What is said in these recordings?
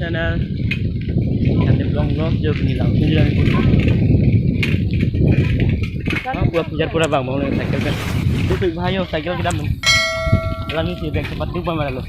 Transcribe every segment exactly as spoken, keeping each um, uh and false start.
Na, nanti pulang lo, jauh ni lang, jauh ni lang. Ah, pura punya pura bang, bang, cycle kan. Itu tuh bahaya, cycle kita men. Lagi sih, bag cepat tuh mana lo.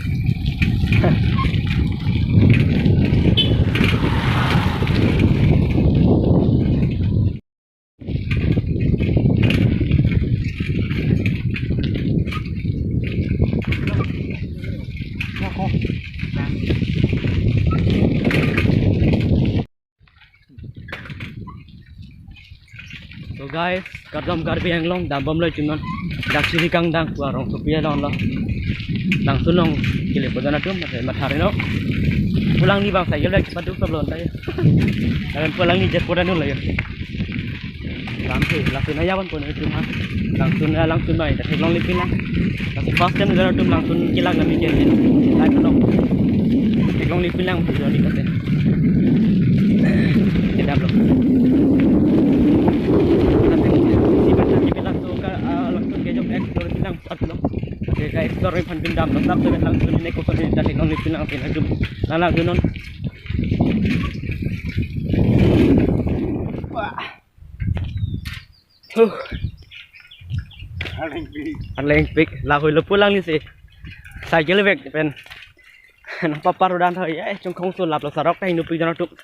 So guys, kardom Karbi Anglong, dambom lo itum non. Dak siri kangdang, pu arong sopi along lo. Langsun long, kile pu dana tum, masih mathari no. Pulang ni bang, cycle bag cepat tuh sebelum tayo. Lalu pulang ni jet pu dana lo yo. Lamsi, lasi na yawan pon itum ha. Langsun, eh, langsun bai, ta theklonglipin lang. Lasi first time jara tum langsun kelang nami ke. Lai kono. Theklonglipin lang, jodi kate. Kedam lo. Lasi, si baca ke bilang tu ka, ah, langsun ke jok explore bilang sat lo. Oke, guys, explore phan pindam lo. Tap tu langsun ni ko ni ta theklonglipin lang, pin itum. Lang lang tu non. Wah. Huh. Arleng pik. Arleng pik. Lahoi lo pulang ni si. Cycle bag pen. Nang papar udan thoi. Eh, chungkhong so lap lo sarok ta hinu pik jana tuk.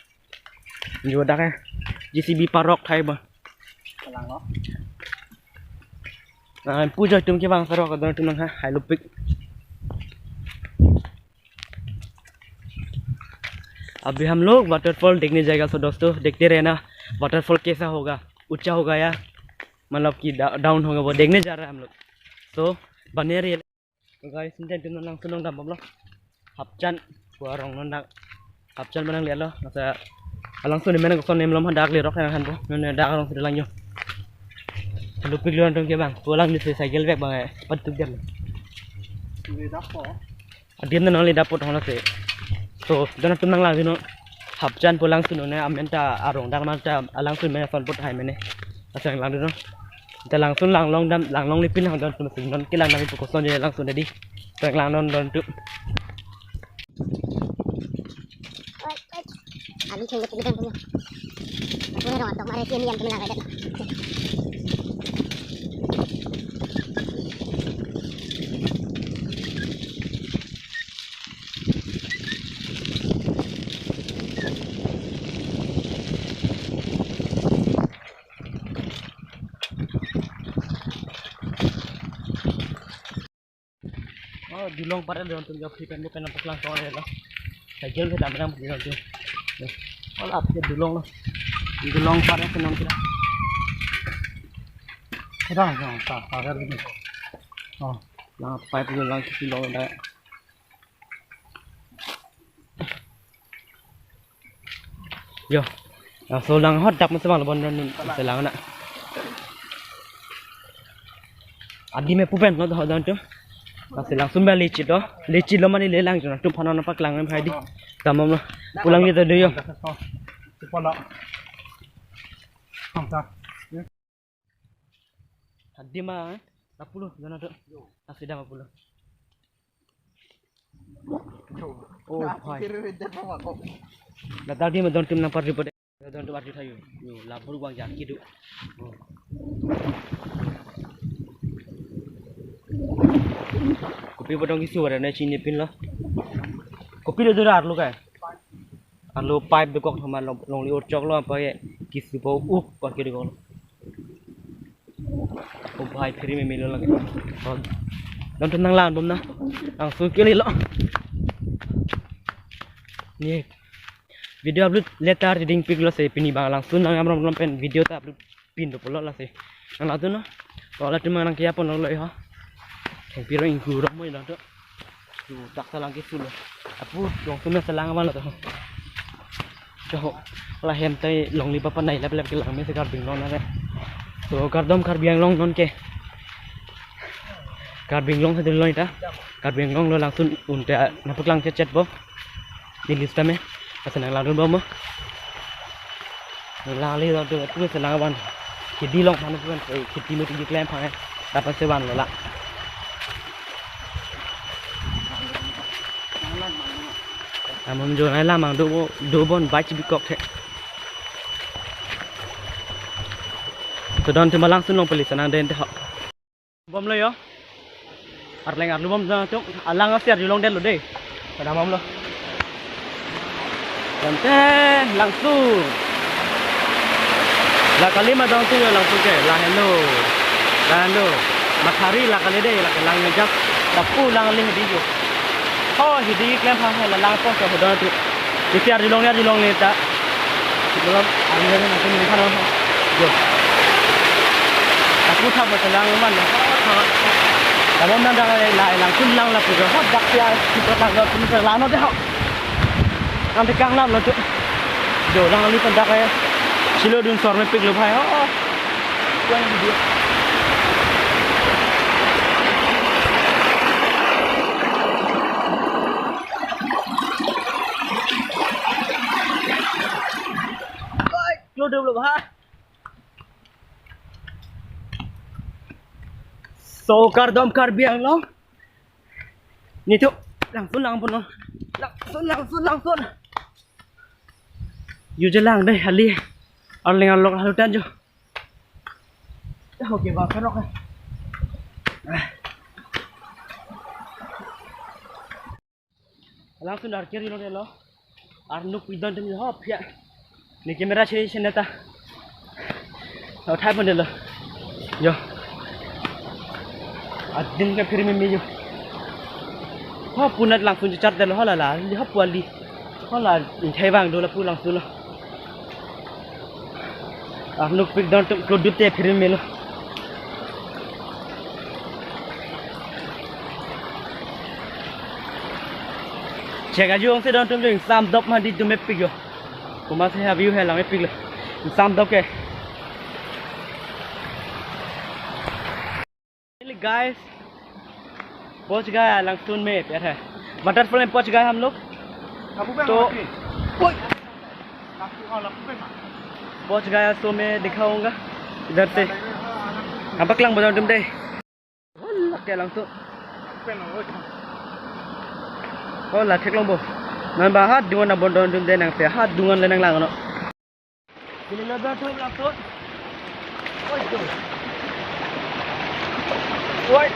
Jo dak eh. J C B parok thai ba. Pulang lo. Ah, pu jo tum ke bang sarok don tum nang ha. Hai lo pik. अभी हम लोग waterfall देखने जाएगा। So दोस्तों, देखते रहना waterfall कैसा होगा, ऊंचा होगा या मतलब कि डा-, डाउन होगा, वो देखने जा रहा है हम लोग। So बने रहिए। So guys, nanti itum non langsun long dambom lo. Hapchan, pu arong non dak. Hapchan manang lihat lo. Masa alangsun ni menang koson nem lom han dak lerok han han po. Non dak arong sudah lang yo. Lupik luan tum ke bang. Pulang ni si cycle bag bang eh. Patuk dia. Adim na nang le dapot hong lasi. So, don atum nang lang sino. Hapchan pu langsun ne amen ta arong dak man ta alangsun men son put hai mene. Asang lang dun. Ta langsun lang long dam, langlonglipin lang don atum si non kelang nami pu koson je langsun dei. Sang lang non don atum. Alu chengge pagi dam punya. Punya dong atok mare sini yang temen lang ada. Oh, Dulong paret don atum jok si pen pen paklang tong lo. Cycle ke dam dam don atum. Oh, lap ke Dulong lo. Dulong paret ke nam kira. Sedang sedang ta paret ini. Oh, lang pipe lo lang si lo da. Yo. Laso lang hot dak masama lo bon don selang na. Adim me pupen lo hot don atum. Laso langsun ba lechit lo. Lechit lo mane le lang atum phan non paklang nem hai di. Dambom lo. Pulang kita dulu yo. Adim ma, eh? Lapu lo, jana tu. Asida lapu lo. Oh, hai. Ladak adim ma don atum nang pardi pade. Don atum arju thayo. Yo, labur bang jaki do. Oh. Kopi bodong kisu ada na chinipin lo. Kopi lo dura arlo kai. Arlo pipe dokok thoma long, longli urchok lo apa ye kisu po uk pa kiri kok lo. Oh bhai, free me milo lagi. Oh. Don atum nang langbom na. Langsun kele lo. Ni video upload later ding pik lo si pini bang langsun nang amrom lom pen video ta upload pin do pulo lasi. Nang latum no. Ko latum nang kiya pon lo ha. Keng piro ingku rok mo latum. Tu dak selang kisu lo. Apu, jong tu selang aban lo tu. Jo, lahem tai longli papa nai lap lap kelang me si Karbi Anglong na re. So, kardom Karbi Anglong non ke. Karbi Anglong si dolo ita. Karbi Anglong lo langsun unte nang paklang chet chet po. Di lista me. Kasi nang langdun po mo. Langli lo tu, tu selang aban. Kheti long phan tu kan, kheti me tu klem phan. Dapat sewan lo la. Amum jo nai lam ang do, dobom bike bikok the. To don te ma langsun along peli sanang den te ho. Bomlo yo. Arleng arlu bom jang tum alang asi arjulong detlo dei. Pada bomlo. Dante langsun. La kali ma dong tu yo langsun ke. La hello. La hello. Mathari la kali dei, la ke lang yo jak. Lapu lang leh di yo. Oh, hidi klem ha ha la lang pon so hodon tu. Isi arjulong ni arjulong ni ta. Belum arjulong ni nanti ni kan. Yo. Aku tak mau telang man. Kamu nang dak la langsun lang lapu jo. Hot dak ya. Kita tak ada pun terlano deh. Nanti kang lam lo tu. Jo lang li pen dak ya. Silo dun sor mepik lo bhai. Oh. Yang video. Klodum lo bhai. So kardom Karbi Anglong. Ni tu langsun lang pon. Langsun langsun langsun. Yo je lang dei hali. Arleng arlok halutan jo. Oke ba kerok. Langsun dar kiri lo dei lo. Arnuk pidon tum jo hop ya. Ni camera che che neta. Lo thai pon dei lo. Yo. Adin ke phir meme yo. Hop punat langsun char dei lo hala la. Hop wali. Hala inthai bang do lapu langsun lo. Arnuk pik don tum klodut te phir meme lo. Chek ajong se don tum jo ingsam dop ma di dum mepik yo. Kuma se ha view he lang mepik lo. Ingsam dop ke. Finally, guys, पहुंच गया langsun में, प्यार है। Waterfall में पहुंच गए हम लोग। तो, ओए! पहुंच गया, so मैं दिखाऊंगा इधर से। Abang lang bodon tum dei. Hola ke langsun. Hola thek long bo. Nang ba hat dungan na bodon tum dei nang pe hat dungan le nang lang no. Kili lo don tum langsun. Oi, oi. Oi.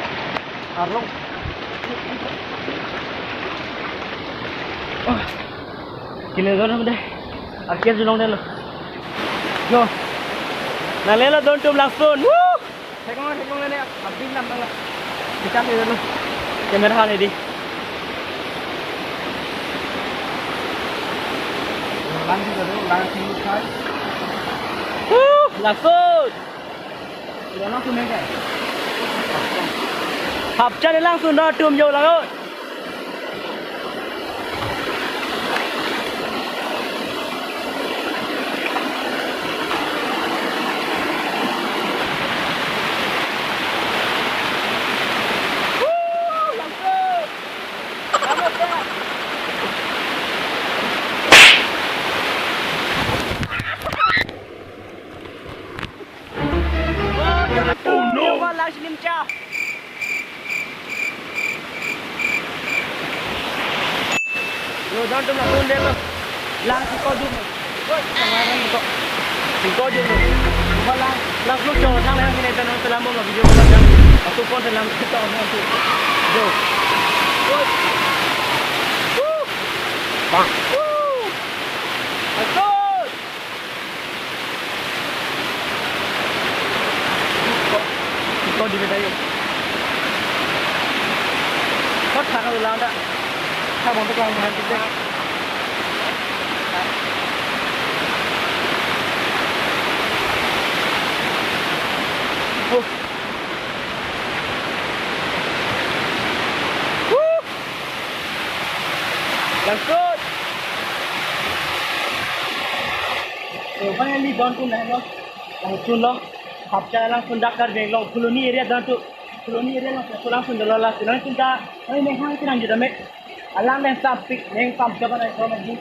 Arlong. Oh. Kili lo don tum dei. Arke julong dei lo. Jo. Nang le lo don tum langsun. Woo! Thek long, thek long ne, abin lam tang la. Kita ni dulu. Kamera ni dei. Lang di dulu, lang sini kai. Huh, langsun. Sudah langsun ne kai. Hap chari langsun don tum jo lang. Oh no! Wah, lang silim cha. Lo don tum la tun dei lo. Lang si ko dum. Woi, tengah lang ko. Si ko dum. Wah, lang, lang lu jor sang lang sini tenang selam mo video ko lang. Aku pon selam kita mo tu. Jo. Woi. Wuh. Bang. Wuh. Aku. Ko, ko di beda yo. Ko thang ulang da. Thang bang tekang mahan kita. Oh. Huh. Langsun. So, finally, don tum nang lo. Langsun lo. Hap cha langsun dak Karbi Anglong Phuloni area don tum. Phuloni area lo. So langsun dolo la. Langsun ta. Ai, neng hang tinang juda me. Alang neng sampik, neng sampik apa nang so nang di.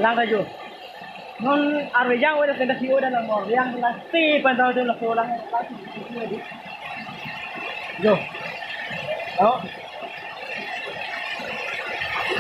Lang rajo. Non arve yang weda senda si weda nang mor yang la si pen tahu tu la so lang la si si si di. Jo. Oh.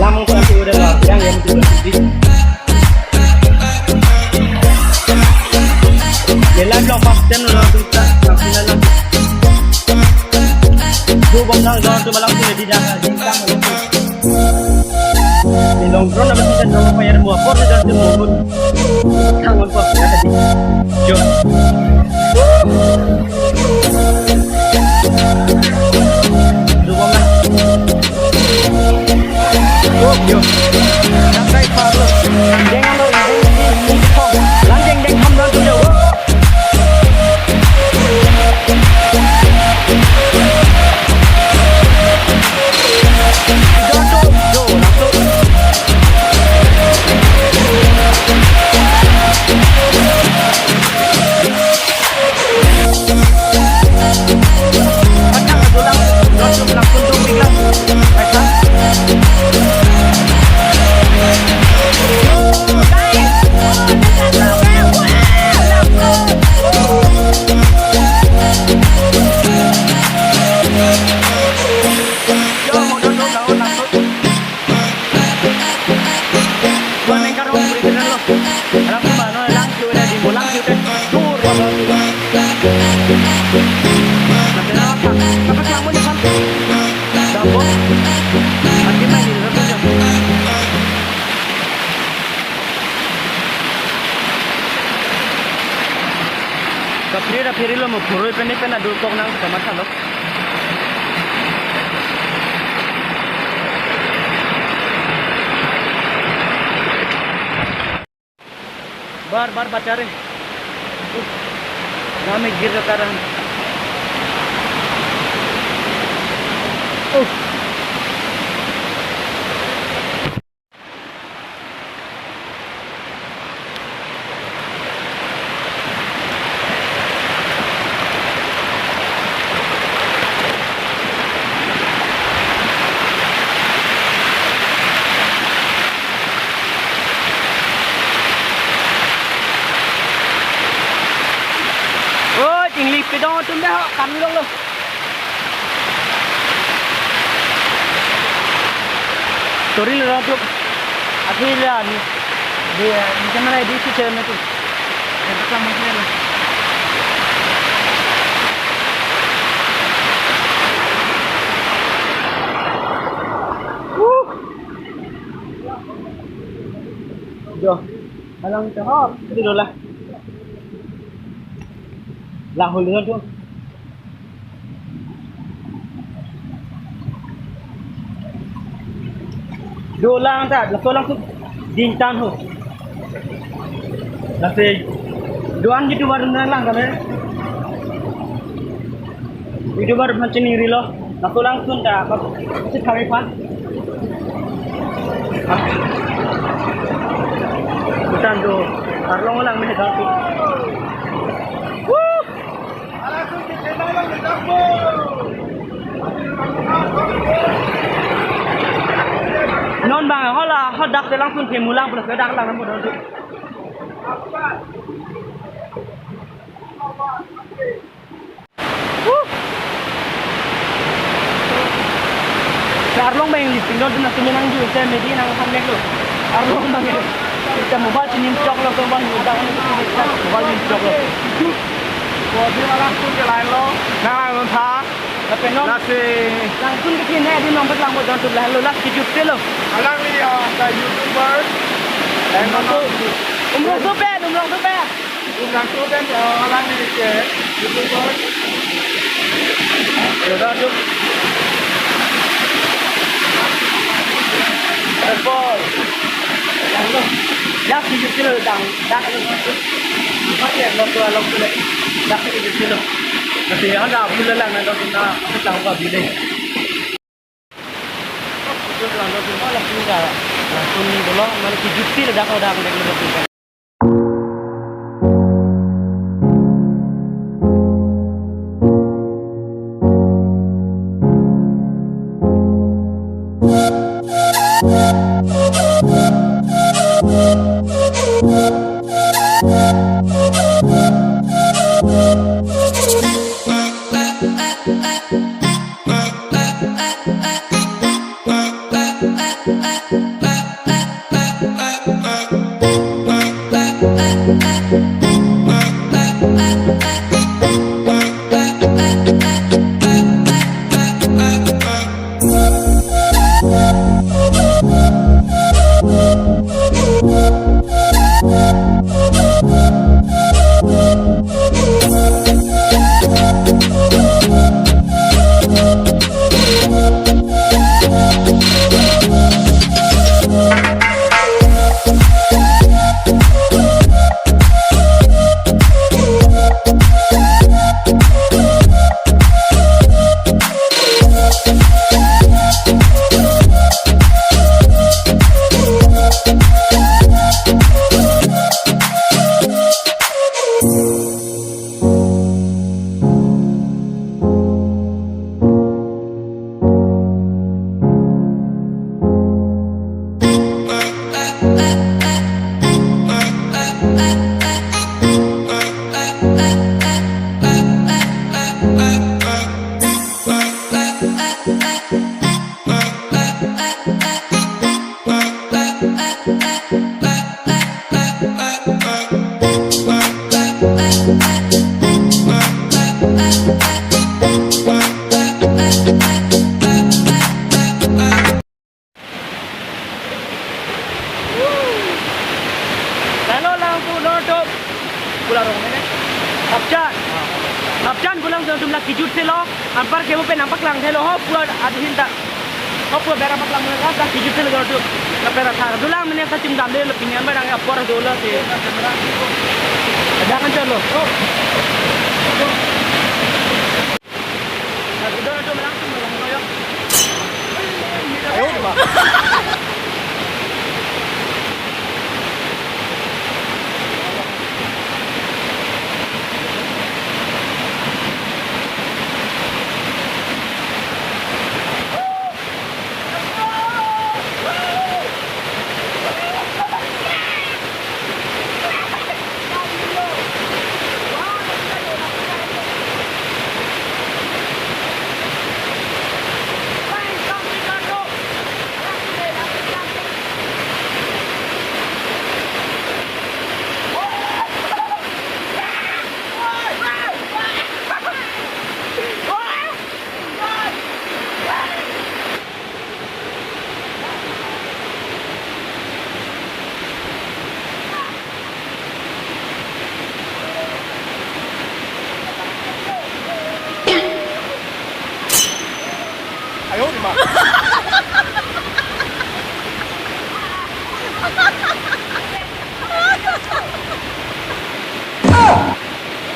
Lam ko ati udah lo, yang yang tu di. Lela vlog first time lo tu ta, langsung lela. Dubom lang, jangan tu malang tu di dah, di tang. Ni long drone apa sih, jangan lupa ya, mau apa sih, jangan lupa. Tangan kok ya tadi. Yo. Dua belas. Yo. Sampai baru. Deng alo, deng, deng, deng, deng. Lang deng, deng, ham, lang, yo. Kaphere ra pherelo mo, phurui pen pen adur kok nang kamatha lo. Bar bar bachare. Uh, nami gir ka karan. Uh. Oh, chingli pidong atum dah, kami dong lo. Tori lo tu. Akhirnya ni. Dia, ni kemana dia tu cewek tu? Yang pertama saya lah. Jo, alang cahap, itu dola. Lahul dia tu. Dolang ta, laso lang tu dingtan ho. Lasi, doan YouTuber nang lang kami. YouTuber macam ni rilo. Laso langsun ta, apa, si kami pan. Bukan tu, arlong lang meh dah tu. Wuh! Non bang, hola, hodak te langsun ke mulang, plus dak lang namu dah tu. Wuh. Arlong bang lipin do na sini nang ju se medi nang ham mek lo. Arlong bang. Kita mobile sini chok lo, mobile ni udah ni sini chok, mobile ni chok lo. Ko di malam tu ke lain lo. Nang nang tha. Tapi non. Lasi. Langsun ke sini di nomor lang mo don tu lain lo, last kejut se lo. Alang ni ya, sa YouTuber. Dan nomor tu. Umrong tu pe, umrong tu pe. Umrang tu kan, eh, alang ni ke, YouTuber. Sudah tu. Telepon. Dak si YouTube dang, dak ni. Empat ya, lo tu along tu le. Dak si YouTube lo. Nanti ada pula lang, nanti kita, kita buat video. Lahenlo lang pu non tu. Pula rong mene. Apchan. Apchan pulang jong tum la kejut se lo. Anpar ke mo pen nangpaklang thelo ho pura adhin ta. Ho pura bera paklang mene la kejut se lo tu. Kapera thar. Dolang mene kachim dam de le pinian barang apor dola se. Jangan chalo.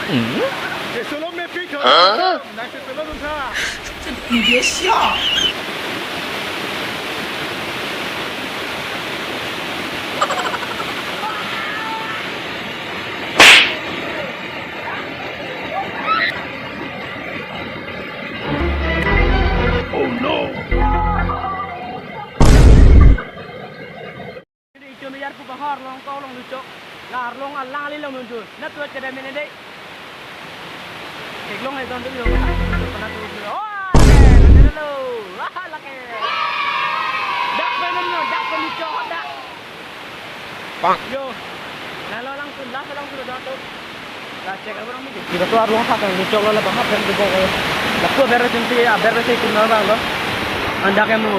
Hmm? Solo me pick up. Huh? Nang solo dun tha. Dia siap. Oh no! Itum iyar pu bahar long kau long luchok. La arlong alang ali long nundu. Na tuat kedam ini dei. Keklong hai don dei long. Pernah tuh. Oh, lake, lake dulu. Wah, lake. Dak penun no, dak penun luchok dak. Bang. Yo. Lalo langsung, lalo langsung dah tu. Kita tuh arlong sak kan, luchok lo, la bang, pen tu bok. Lapu ber sim si, aber si tum lo bang lo. Andak emu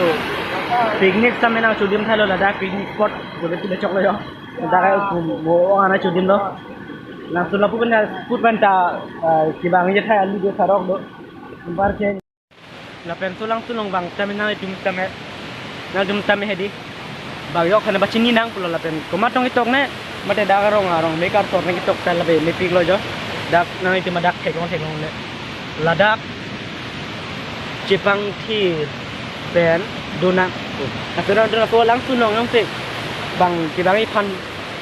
picnic sitame nangchodim thailo ladak picnic spot. Jadi kita chok lo yo. Andak emu mo ana chodim lo. Langsung lapu kan put pen ta, eh, kibang je thai alu do sarok do. Bar ke. Lapen so langsung long bang sitame nangtum sitame, nangtum sitame hedi. Bang yok sitame pachini nang pulo lapen komat tong ketok ne, mate dak arong arong me kar tor ne ketok ta lapen mepik lo jo. Dak nangtum adak theklong theklong ne. Ladak chepangthir pen dona. Aturan dona so langsung long yong se. Bang kibang iphan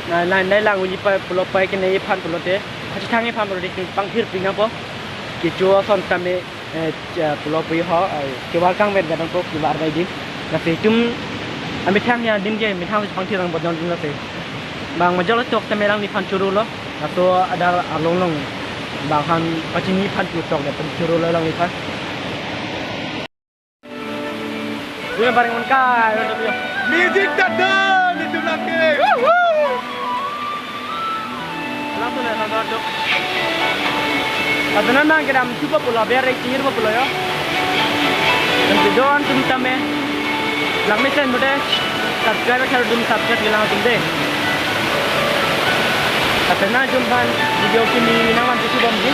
na na na lang uji pa pulo pa ke ne iphan pulote. Pachethang iphan pulote pangthir ping apo. Kecho ason sitame eh, cha, pulo pu ho, eh, kevar kangvet gadang ko kevar dai dim. Lasi itum amethang ya dim ke, methang pangthir angbong dun lasi. Bang majok chok sitame alangliphan choro lo. Laso adar arlong long. Bang aphan pachini aphan tu tok de pen choro lo alangliphan. Dua bareng unkai, music ta dun, itu lagi. Woohoo! Langsung ya, langsung aduk. Langsung nang kedam chupa pulo, biar rek chingir pulo yo. Dan kedon tum sitame. Langmesen mode subscribe kar dum subscribe bilang tum de. Lapen nangtum aphan video kimi nangvanpi si bomji.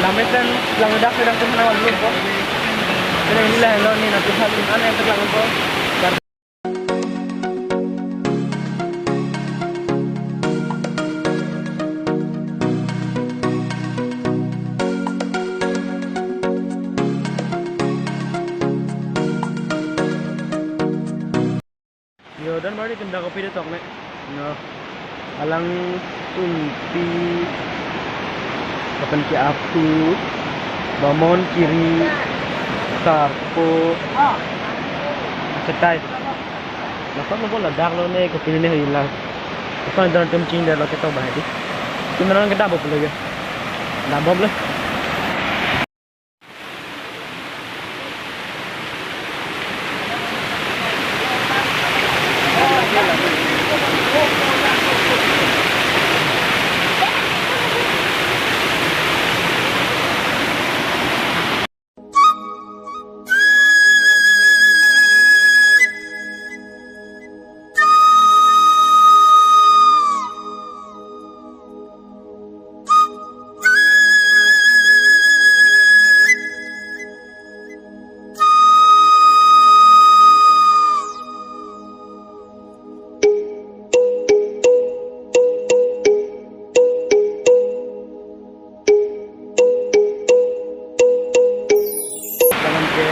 Langmesen, langdak sedang tum nangvan dulu ko. Kene ini lah lo ni nangtum aphan ane tek lang ko. Yo, dan mari tindak kopi de tok ne. Yo. Alang tumpi kapan ke apu bamon kiri sarpo achetai. Lason lo ladak lo ne kopi ne hoi la. Lason dan tum ching de lo ketok bahai di. Tum nang kedam bom lo ya. Dam bom lo. Labang ke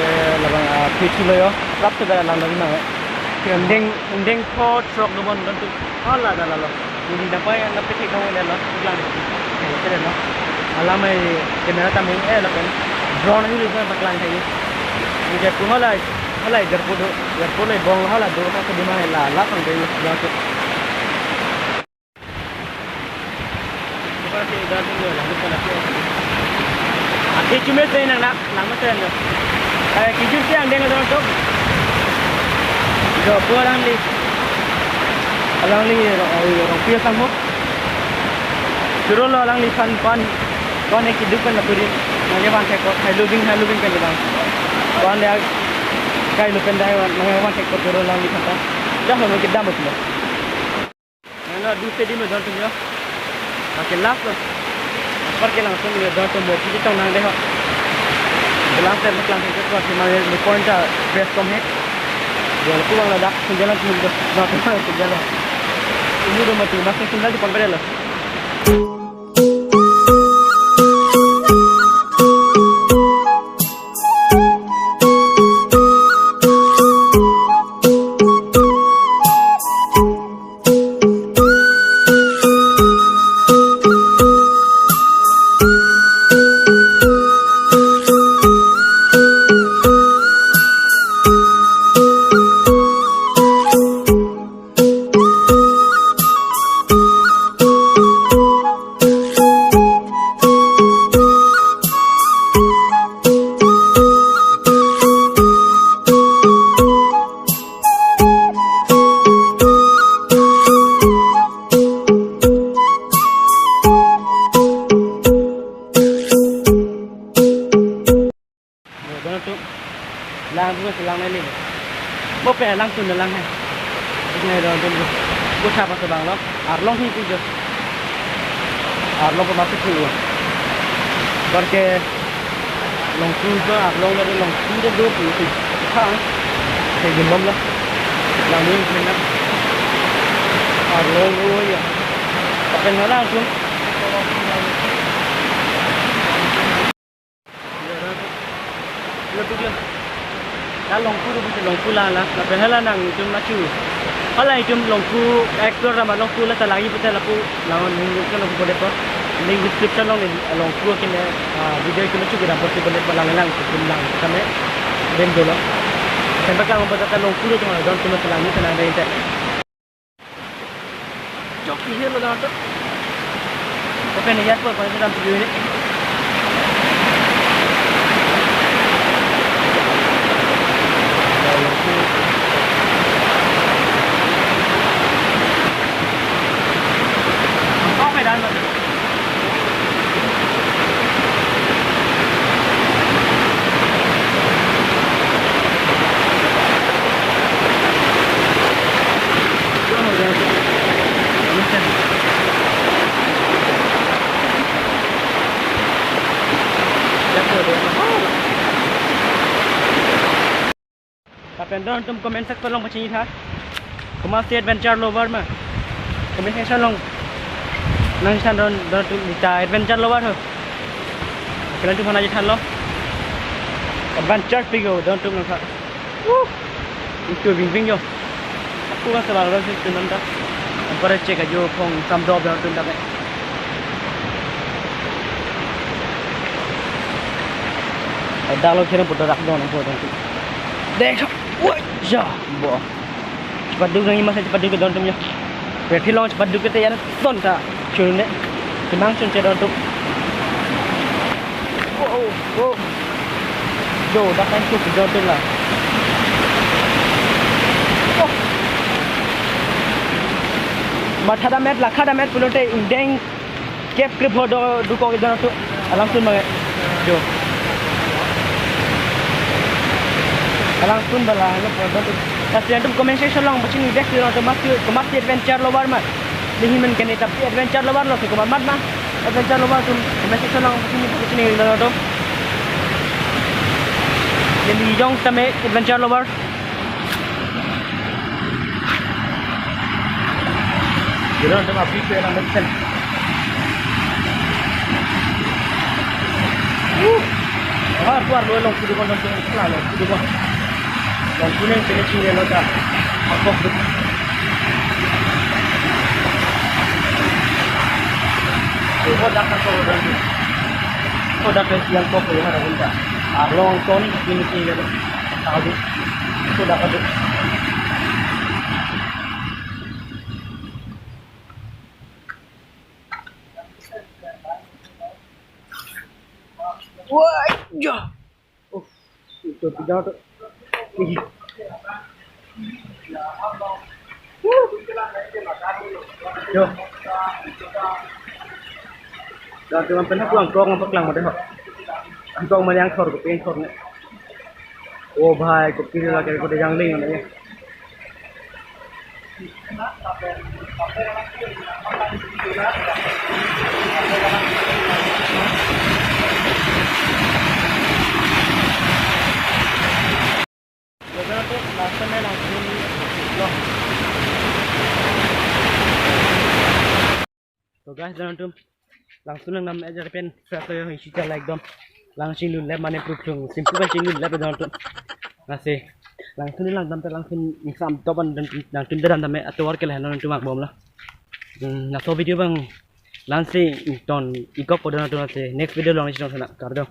labang, ah, pitch lo yo, rap se bela lang lang mang. Indeng indeng pho throk do bon don tu. Hala da la lo. Ini dapai yang dapat thek kamu lo, lang. Ini keren lo. Alamai camera taming eh lapen drone ini bisa paklang kayak. Ini kayak pun halai halai garpu do garpu lai bong hala do ha kedima la la pang dei lo. Ati chume se nang nak, nang mesen do. Kayak kijur se angdeng do tok. Jo, pu alangli. Alangli ro, ro, pi sang ho. Choro lo alangliphan pan. Pan ek kiduk pen laturin. Nangkevan thek ko, hai lubing, hai lubing pen bang. Pan dia kai lu pen dai wan, nangkevan thek ko choro alangliphan ta. Jah lo kedam lo. Nang na du se di me don tum yo. Pakai last lo. Par ke langsung me don tum mo kiti tong nang de ho. Last step lang ke ko si mane ni point ta best kom he. Dia lapu bang ladak sunjalan tum do. Na tum sunjalan. Ini rumah tuh, masih tinggal di Pompedalo. Yo, dono tu lang tu lang neli. Bo pe lang tu lang hai. Ini dono tu. Bo siapa sebang lo? Arlong hi tu jo. Arlong ko masuk tu. Barke Longku tu Arlong dari Longku dari dua puluh tu. Ha. Saya belum lah. Lang ni kena. Arlong tu ya. Pakai nana tu. Lapu dia. La Longku tu bisa Longku la la. Lapen hala nangtum nachu. Hala itum Longku actor rama Longku la ta lagi pute lapu langon nunggu ke Longku boleh po. Link description along ni Longku kene, ah, video itu lucu kita posting boleh po lang lang itum lang kami. Dem dolo. Sampai kamu pada Longku tu cuma don cuma selangi senang deh. Chowki helo ladak. Open airport pada sedang pergi ini. Apa dan Lapen don atum comment section along pachini tha. Komatsi adventure lover ma. Comment section along nangchethan don, don atum ta adventure lover ho. Kalian tu mana chethan lo. Adventure pik ho don atum nangtha. Wuh. Itu bing bing yo. Aku kan sebar lo sih tu nanda. Ampara cek aja phong sam do don atum ta. Dak lo kira putar dak don ampara don atum. Dek. Wah, ya, bo. Cepat duk nang imas, cepat duk don atum ya. Berarti long cepat duk kita ya ton ta. Chun ne. Kemang chun che don atum. Oh, oh, oh. Jo, dak kan tu don atum la. Oh. Matha damet, lakha damet pulote ingdeng. Kep krip ho do dukok idon atum alangsun bang. Jo. Alangsun bala lo pon do. Kasi antum comment section along pachini dek idon atum, komatsi, komatsi adventure lover ma. Neli amen kene tapi adventure lover lo si komat mat ma. Adventure lover atum comment section along pachini pachini idon atum. Neli jong tame adventure lover. Idon atum api pe lang medicine. Uh. Ah, keluar dua long kudu kon, long kudu kon, long kudu kon. Long kuning sini sini lo ta. Akok duk. Ko dak ko don. Ko dak yang kok ya harap minta. Ah, long toni sini sini lo. Tahu duk. Ko dak ko duk. Wah, ya. Oh, itu tidak tuh. Ih. Yo. Dan cuma pernah pulang kong apa kelang mati ho. Kong mati yang thor, keping thor ne. Oh bhai, kopi lagi ko de jangling ne. So guys, don atum, langsun langdam ajar pen sa to yo isi chala ekdom. Lang chinglun lep mane proof chung simple ba chinglun lep don atum. Lasi langsun langdam ta langsun ingsam top an don atum, langsun ta dam dam me atovar ke lahen don atum akbom lo. Hmm, laso video abang la-ansi ton ikok po don atum, lasi next video along nangchetong sana, kardom.